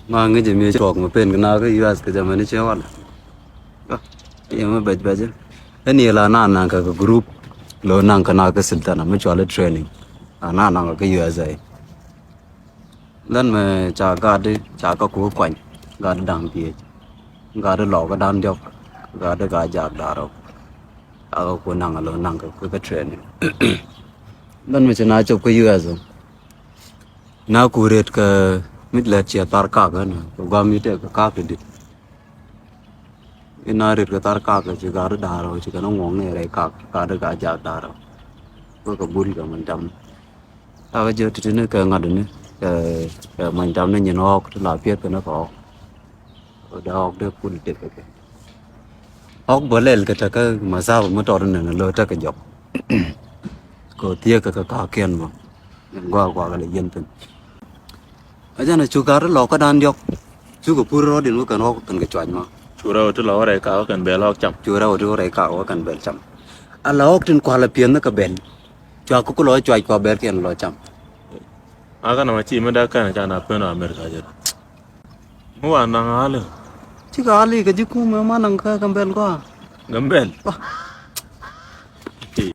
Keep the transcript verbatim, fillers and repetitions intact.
Ma ŋäc mi cuɔk mi pen kɛ na kä U S kɛ jɛ mɛni cɛ wal. Yɛ mi bɛc bɛc. Ɛn yɛ la na naŋ kɛ kɛ group lo naŋ kɛ na kɛ Sultana mi cual training. A na naŋ kɛ U S A. Län mɛ ca gat di ca kä ku kuany gat di da̱ŋ piec. Gat di lɔk kä da̱ŋ diɔk gat di ka jak da̱ŋ rɛw. Ca kä ku naŋ lo naŋ kɛ kɛ training. Län mɛ ci na cop kä U S. Na ku ret kɛ mi lɛt ciɛ thar kak ɛn kɛ guam mi tɛk kɛ kak ti dit. Ina ret kɛ thar kak kɛ ci gat di da̱ŋ rɛw ci kɛn ŋuɔŋ ni rɛy kak gat di ka jak da̱ŋ rɛw. Kɛ kɛ bul kɛ many tam. Takɛ jɛ titini kɛ ŋa̱t ni kɛ many tam ni nyin ɣɔk ti la piɛth kɛ ni kɛ ɣɔk. Kɛ dee ɣɔk dee kul dee kɛ kɛ ɣɔk bä lɛl kɛ tekɛ masaba mi tɔt ni ni lo tekɛ jɔk. Kɛ thiek kɛ kɛ kakiɛn mɔ. Gua gua kɛ lɛ yɛn thin. A jɛn a cu gat lɔ kä dan diɔk. Cu kɛ pur rɔɔd in wä kɛn ɣɔk kɛn kɛ cuac ma. Cu rɛw ti lɔ wä rɛy kak wä kɛn bɛl ɣɔk cam. Cu rɛw ti wä rɛy kak wä kɛn bɛl cam. A la ɣɔk tin kual a piɛn ni kɛ bɛl. Cua kä ku lɔ cuac kua bɛl kɛn lɔ cam. A kɛn a ma ci mi dak kɛn a ca na pen a Amerika jɛ. Mi wa naŋ a li. Ci ka a li kɛ ji̱ kumɛ ma naŋ kɛ kɛn bɛl gua. Kɛn bɛl. Wa.